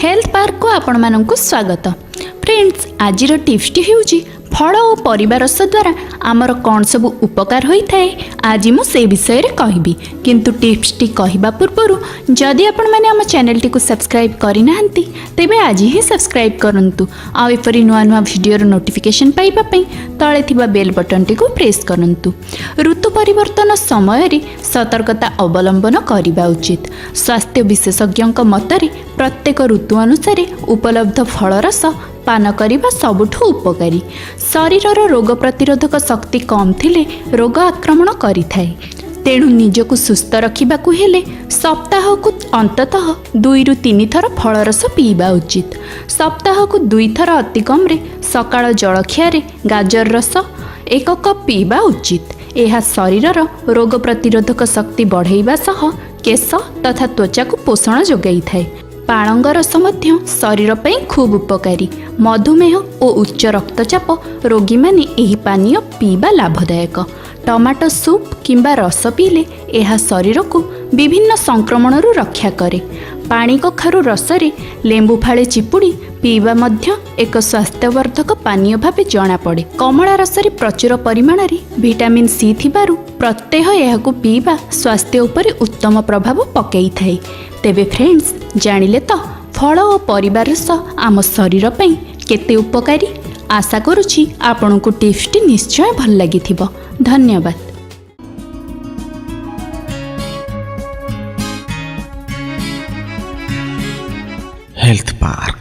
Health ପାର୍କକୁ ଆପଣମାନଙ୍କୁ ସ୍ୱାଗତ। ଫ୍ରେଣ୍ଡସ୍, ଆଜିର ଟିପ୍ସଟି ହେଉଛି ଫଳ ଓ ପରିବା ରସ ଦ୍ୱାରା ଆମର କ'ଣ ସବୁ ଉପକାର ହୋଇଥାଏ, ଆଜି ମୁଁ ସେ ବିଷୟରେ କହିବି। କିନ୍ତୁ ଟିପ୍ସଟି କହିବା ପୂର୍ବରୁ ଯଦି ଆପଣମାନେ ଆମ ଚ୍ୟାନେଲଟିକୁ ସବସ୍କ୍ରାଇବ୍ କରିନାହାନ୍ତି, ତେବେ ଆଜି ହିଁ ସବସ୍କ୍ରାଇବ୍ କରନ୍ତୁ। ଆଉ ଏପରି ନୂଆ ନୂଆ ଭିଡ଼ିଓର ନୋଟିଫିକେସନ୍ ପାଇବା ପାଇଁ ତଳେ ଥିବା ବେଲ୍ ବଟନ୍ଟିକୁ ପ୍ରେସ୍ କରନ୍ତୁ। ଋତୁ ପରିବର୍ତ୍ତନ ସମୟରେ ସତର୍କତା ଅବଲମ୍ବନ କରିବା ଉଚିତ। ସ୍ୱାସ୍ଥ୍ୟ ବିଶେଷଜ୍ଞଙ୍କ ମତରେ ପ୍ରତ୍ୟେକ ଋତୁ ଅନୁସାରେ ଉପଲବ୍ଧ ଫଳରସ ପାନ କରିବା ସବୁଠୁ ଉପକାରୀ। ଶରୀରର ରୋଗ ପ୍ରତିରୋଧକ ଶକ୍ତି କମ୍ ଥିଲେ ରୋଗ ଆକ୍ରମଣ କରିଥାଏ। ତେଣୁ ନିଜକୁ ସୁସ୍ଥ ରଖିବାକୁ ହେଲେ ସପ୍ତାହକୁ ଅନ୍ତତଃ 2ରୁ 3 ଥର ଫଳରସ ପିଇବା ଉଚିତ। ସପ୍ତାହକୁ ଦୁଇଥର ଅତି କମ୍ରେ ସକାଳ ଜଳଖିଆରେ ଗାଜର ରସ 1 କପ୍ ପିଇବା ଉଚିତ। ଏହା ଶରୀରର ରୋଗ ପ୍ରତିରୋଧକ ଶକ୍ତି ବଢ଼ାଇବା ସହ କେଶ ତଥା ତ୍ୱଚାକୁ ପୋଷଣ ଯୋଗାଇଥାଏ। ପାଳଙ୍ଗ ରସ ମଧ୍ୟ ଶରୀର ପାଇଁ ଖୁବ୍ ଉପକାରୀ। ମଧୁମେହ ଓ ଉଚ୍ଚ ରକ୍ତଚାପ ରୋଗୀମାନେ ଏହି ପାନୀୟ ପିଇବା ଲାଭଦାୟକ। ଟମାଟୋ ସୁପ୍ କିମ୍ବା ରସ ପିଇଲେ ଏହା ଶରୀରକୁ ବିଭିନ୍ନ ସଂକ୍ରମଣରୁ ରକ୍ଷା କରେ। ପାଣି କଖାରୁ ରସରେ ଲେମ୍ବୁ ଫାଳେ ଚିପୁଡ଼ି ପିଇବା ମଧ୍ୟ ଏକ ସ୍ୱାସ୍ଥ୍ୟବର୍ଦ୍ଧକ ପାନୀୟ ଭାବେ ଜଣାପଡ଼େ। କମଳା ରସରେ ପ୍ରଚୁର ପରିମାଣରେ ଭିଟାମିନ୍ ସି ଥିବାରୁ ପ୍ରତ୍ୟହ ଏହାକୁ ପିଇବା ସ୍ୱାସ୍ଥ୍ୟ ଉପରେ ଉତ୍ତମ ପ୍ରଭାବ ପକାଇଥାଏ। ତେବେ ଫ୍ରେଣ୍ଡସ୍, ଜାଣିଲେ ତ ଫଳ ଓ ପରିବା ରସ ଆମ ଶରୀର ପାଇଁ କେତେ ଉପକାରୀ? ଆଶା କରୁଛି ଆପଣଙ୍କୁ ଟିପ୍ସଟି ନିଶ୍ଚୟ ଭଲ ଲାଗିଥିବ। ଧନ୍ୟବାଦ। Health Park.